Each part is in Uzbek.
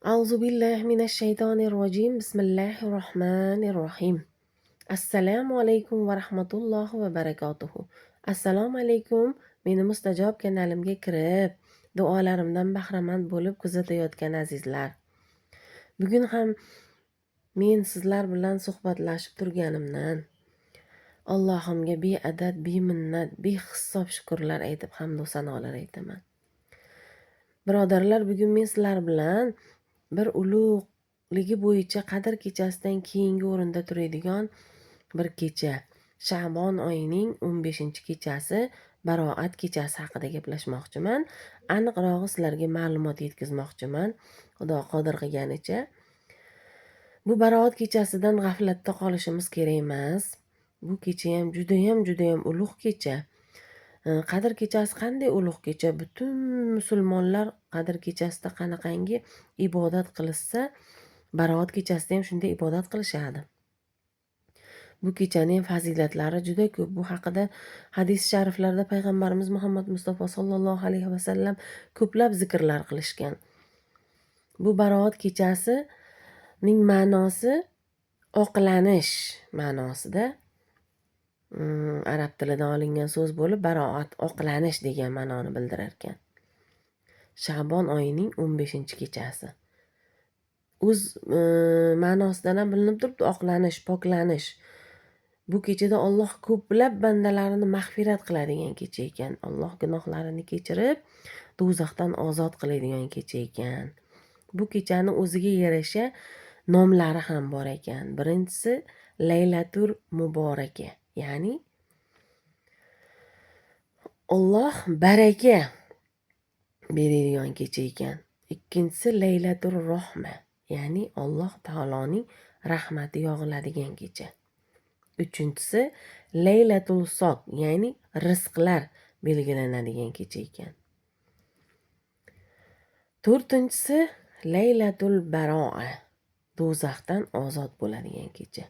Auzu billahi minash shaytonir rojim. Bismillahir rohmanir rohim. Assalomu alaykum va rahmatullohi va barakatuhu. Assalomu alaykum. Meni Mustajob kanalimga kirib, duolarimdan bahramand bo'lib kuzatayotgan azizlar. Bugun ham men sizlar bilan suhbatlashib turganimdan Allohimga beadad, beminnat, behisob shukrlar aytib, hamdu sanolar aytaman. Birodarlar, bugun men sizlar bilan bir ulug'ligi bo'yicha Qadr kechasidan keyingi o'rinda turadigan bir kecha, Sha'bon oyining 15-kechasi, Baroat kechasi haqida gaplashmoqchiman. Aniqrog'i sizlarga ma'lumot yetkazmoqchiman, Xudo qodir qilganicha. Bu Baroat kechasidan g'aflatda qolishimiz kerak emas. Bu kecha ham judayam, judayam ulug' kecha. Qadr kechasi qanday ulug' kecha? Butun musulmonlar Qadr kechasida qanaqangi ibodat qilishsa, Baroat kechasida ham shunday ibodat qilishadi. Bu kechaning fazilatlari juda ko'p. Bu haqida hadis shariflarda payg'ambarimiz Muhammad Mustafa sollallohu alayhi vasallam ko'plab zikrlar qilishgan. Bu Baroat kechasining ma'nosi oqlanish ma'nosida. Arab tilidan olingan so'z bo'lib, baroat oqlanish degan ma'noni bildirar ekan. Sha'bon oyining 15-kechasi. O'z ma'nosidan ham bilinib turibdi, oqlanish, poklanish. Bu kechada Alloh ko'plab bandalarini mag'firat qiladigan kecha ekan. Alloh gunohlarini kechirib, do'zaxdan ozod qiladigan kecha ekan. Bu kechani o'ziga yarasha nomlari ham bor ekan. Birinchisi Laylatul Muboraka, ya'ni Alloh baraka beradigan kecha ekan. Ikkinchisi Laylatul Rohma, ya'ni Alloh taoloning rahmati yog'iladigan kecha. Uchinchisi Laylatul Sok, ya'ni rizqlar belgilanadigan kecha ekan. To'rtinchisi Laylatul Baroa, do'zaxdan ozod bo'ladigan kecha.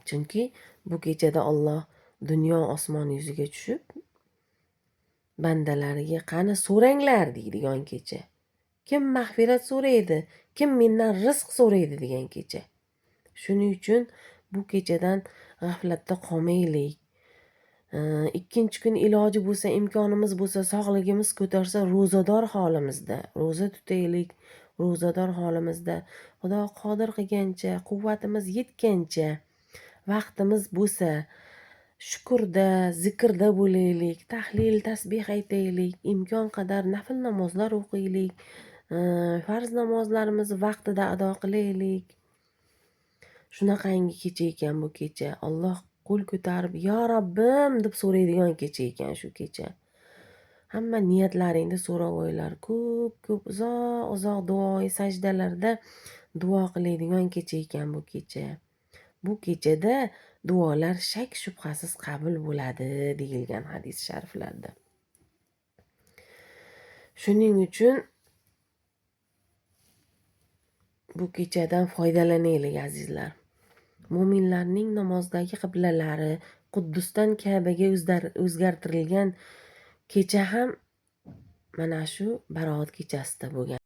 Chunki bu kechada Alloh dunyo osmon yuziga tushib, bandalariga qani so'ranglar deydigan kecha. Kim mag'firat so'raydi, kim mendan rizq so'raydi degan kecha. Shuning uchun bu kechadan g'aflatda qolmaylik. Ikkinchi kun iloji bo'lsa, imkonimiz bo'lsa, sog'ligimiz ko'tarsa, ro'zador holimizda ro'za tutaylik, ro'zador holimizda Xudo qodir qilgancha, quvvatimiz yetgancha, vaqtimiz bo'lsa, shukurda, zikrda bo'laylik, tahlil, tasbeh aytaylik, imkon qadar nafl namozlar o'qiylik, farz namozlarimizni vaqtida ado qilaylik. Shunaqangi kecha ekan bu kecha. Alloh qo'l ko'tarib, "Ya Robbim" deb so'raydigan kecha ekan shu kecha. Hamma niyatlaringni so'rab olinglar. Ko'p-ko'p uzoq-uzoq duoyi sajdalarda duo qiladigan kecha ekan bu kecha. Bu kechada duolar shak shubhasiz qabul bo'ladi deyilgan hadis shariflarda. Shuning uchun bu kechadan foydalanaylik, azizlar. Mo'minlarning namozdagi qiblalari Quddusdan Ka'baga o'zgartirilgan kecha ham mana shu Baroat kechasida bo'lgan.